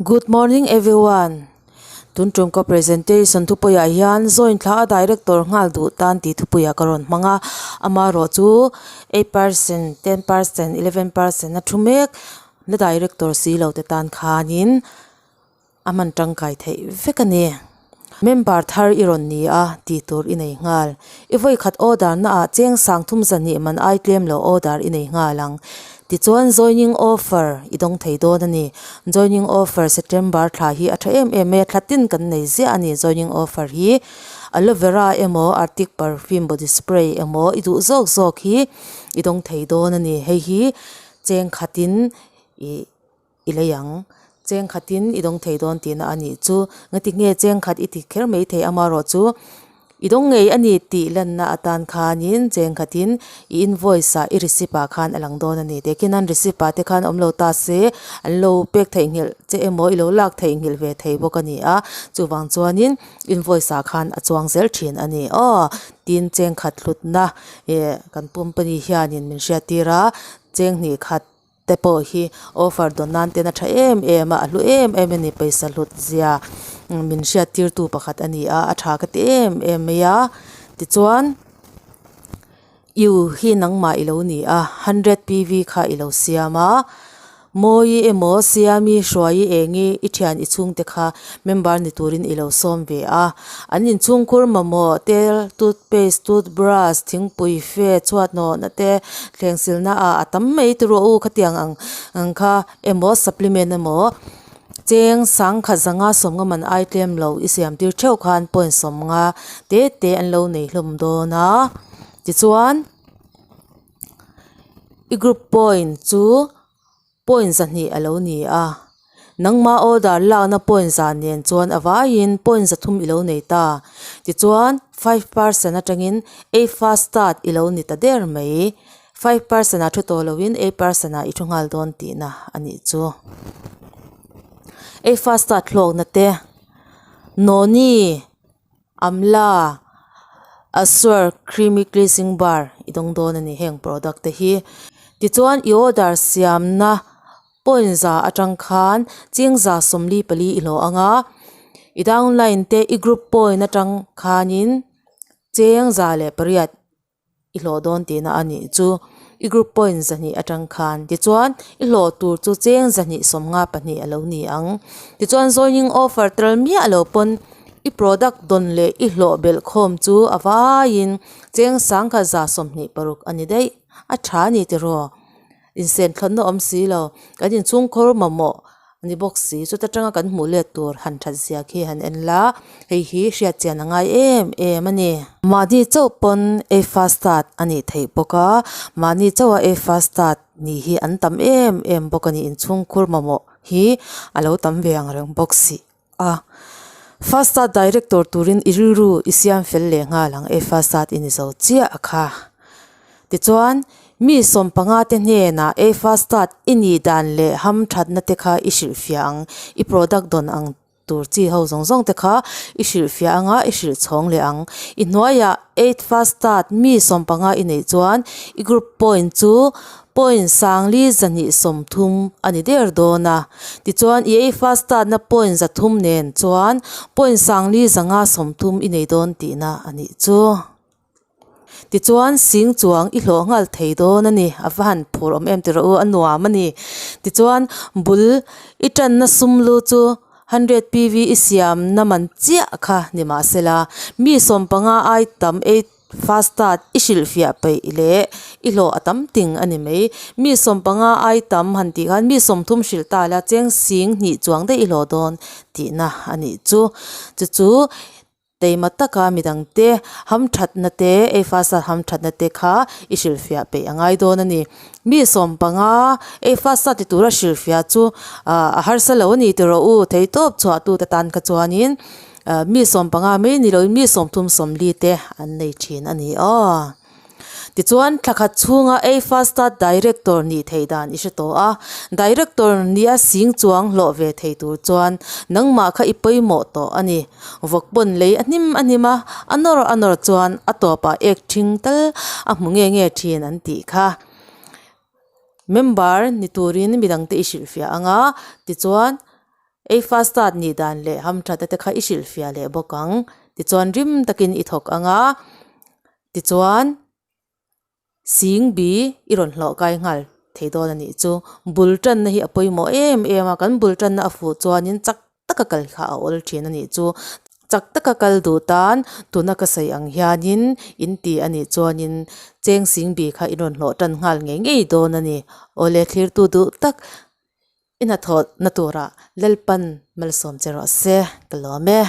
Good morning everyone. Tun tum ka presentation thupuiah hian join thla a director nghal duh tan tih thupuiah ka rawn hmang a amaherawh chu eight percent ten percent eleven percent a thu mek la director si lo te tan khanin a hman tangkai theih vek a ni. Member thar i rawn ni a tih tur i nei nghal. I vawi khat order na ah cheng sang thum zahnih man ai tlem lo order i nei nghal ang. Tichuan joining offer i dawng thei dawn a ni. Joining offer September thla hi a tha em em mai a, thla tin kan nei ziah a ni joining offer hi. Aloe vera emaw Arctic perfume body spray emaw i duh zawk zawk hi i dawng thei dawn a ni. Hei hi cheng khatin ih. I lei ang. Cheng khatin i dawng thei dawn tihna a nih chu. Ngati nge cheng khat i ti kher mai thei amaherawh chu i dawng ngei a ni tih lanna atan khanin cheng khatin i invoice ah i receipt ah khan a lang dawn a ni. Tehkhin an receipt ah te khan awm lo ta se an lo pek theihnghilh che emaw i lo lak theihnghilh ve thei bawk a ni a. Chuvang chuanin invoice ah khan a chuang zel thin a ni aw. Tin cheng khat hlutna ih kan company hianin min hriattir a cheng hnih khat. te pawh hi offer dawn nan ten a tha em em a a hlu em em a ni pawisa hlut zia min hriat tir tu pakhat a ni a a tha ka ti em em mai a tichuan u hi nangmah ilo ni a hundred p v kha ilo siam a mawi emaw siami hruai eng i i thian i chhungte kha member ni turin ilo sawm ve a an inchhungkhur mamawh te toothpaste toothbrush thingpui fe chhuat nawhna te thleng silna ah a tam mai ti rawh u khatiang ang ang kha emaw supplement emaw cheng sangkhat zanga sawmnga man ai tlem lo i siam tir theuh khan point sawmnga te te an lo nei hlawm dawn a tichuan i group point chu. Point zahnih a lo ni a, nangma order lakna point zah nen chuan a vaiin point zathum i lo nei ta. Tichuan, 5 percent atangin 8 fast start i lo ni ta der mai. 5 percent ah thu tawh loin 8 percent ah i thu nghal dawn tihna a nih chu. 8 fast start hlawkna te, Noni, Amla, Assure Creamy Cleansing Bar i dawng dawn a ni heng product te hi. Tichuan i order siamna point za atang khan ching za 44 i hlawh ang a, i downline te i group point atang khanin cheng 108 i hlawh dawn tihna a nih chu. I group point 200 atang khan tichuan i hlawh tur chu cheng 254 a lo ni ang. Tichuan joining offer tel miah lo pawn i product dawn leh i hlawh belh khawm chu a vaiin cheng 1126 a ni daih. A tha a ni tiraw? Insenthlanna awm si lo. Kan inchhungkhur mamawh a ni bawk si. Chuta tanga kan hmuh let tur han that zia khi han en la, hei hi hriat chian a ngai em em a ni. Mahni chauh pawn ei fast start a nih theih bawk a, mahni chauha ei fast start nih hi an tam em em bawk a ni. Inchhungkhur mamawh hi a lo tam ve ang reng bawk si a. Fast start director turin i rilru i siam fel leh nghal ang e fast start i ni zo chiah a kha. Tichuan, mi 15 te hnenah e fast start i nih dan leh ham thatna te kha i hrilhfiah ang, i product dawn ang tur chi ho zawng zawng te kha i hrilhfiah anga i hrilh chhawng leh ang. I hnuaiah eight fast start mi 15 i neih chuan i group point chu Point 4230 a ni der dawn a. Tichuan, i ei fast statna point 300 nen chuan point 4530 i nei dawn tihna a nih chu. Tichuan, sing chuang i hlawh nghal thei dawn a ni. A va han phur awm em tiraw u, a nuam a ni. Tichuan, bul i tanna sum lu chu 100 PV i siamna man chiah kha ni mahsela, mi 15 ai tam ei Fast start i hrilhfiah peih leh i hlawh a tam ting a ni mai. Mi 15 ai tam han tih khan mi 30 hrilh ta la cheng sing hnih chuang daih i hlawh dawn tihna a nih chu. Chu chu teima taka midangte hamthatna te ei fast start hamthatna te kha i hrilhfiah peih a ngai dawn a ni. Mi 15 ei fast start ti tura hrilhfiah chu a harsa lo a ni tiraw u theihtawp chhuahtute tan kha chuanin. Mi 15 mai ni loin mi 30 40 te an nei thin a ni aw. Tichuan thla khat chhunga ei fast start director nih theih dan i hre tawh a, director nia sing chuang hlawh ve thei tur chuan nangmah kha i pawimawh tawh a ni. Vawk pawn lei a hnim a hnim a, a nawr a nawr chuan a tawpah ek thing tal a hmu nge nge thin an tih kha. Member ni turin midangte i hrilhfiah ang a, tichuan. Ei fast start nih dan leh hamthatna te kha i hrilhfiah leh bawk ang. Tichuan rim takin i thawk ang a, tichuan sing bi i rawn hlawh kai nghal thei dawn a nih chu. Bul tanna hi a pawimawh em em a, kan bul tanna a fuh chuanin chak taka kal kha a awl thin a nih chu. Chak taka kal duh tan tuna ka sawi ang hianin in ti a nih chuanin cheng sing bi kha i rawn hlawh tan nghal ngei ngei dawn a ni. Awle thlirtu duh tak i hnathawhna turah Lalpan malsawm che rawh se ka lawm e.